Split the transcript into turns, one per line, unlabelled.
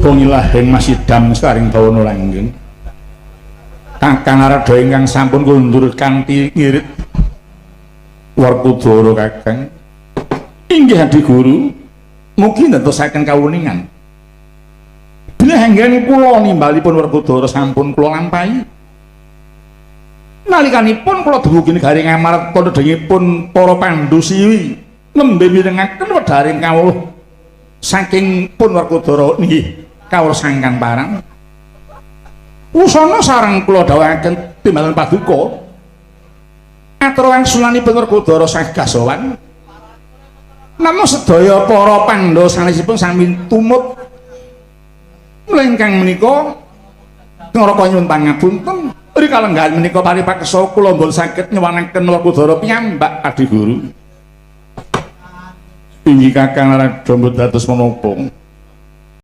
Ngilahing masidam saring bawana langgeng. Kakang Narada ingkang sampun kundur kanthi ngirit Werkudara Kakang. Inggih Adi Guru, mugi ndantosaken kawuningan. Bilih enggen kula nimbalipun Werkudara sampun kula lampahi. Nalikanipun kula dumugi negari Ngamarta nedhengipun para Pandhu Siwi nembe mirengaken wedharing kawruh saking pun Werkudara nggih kawruh sangkan parang. Wusana sareng kula dhawuhaken timbalan paduka. Atur wangsulanipun Werkudara sagah sowan. Namung sedaya para Pandhawa sanesipun sami tumut. Mlengkang menika ngraka nyuwun pangapunten. Rikalenggahan menika paripaksa kula mboten saged nyuwanaken Werkudara piyambak Adi Guru. Inggih Kakang Narada mboten dados menapa.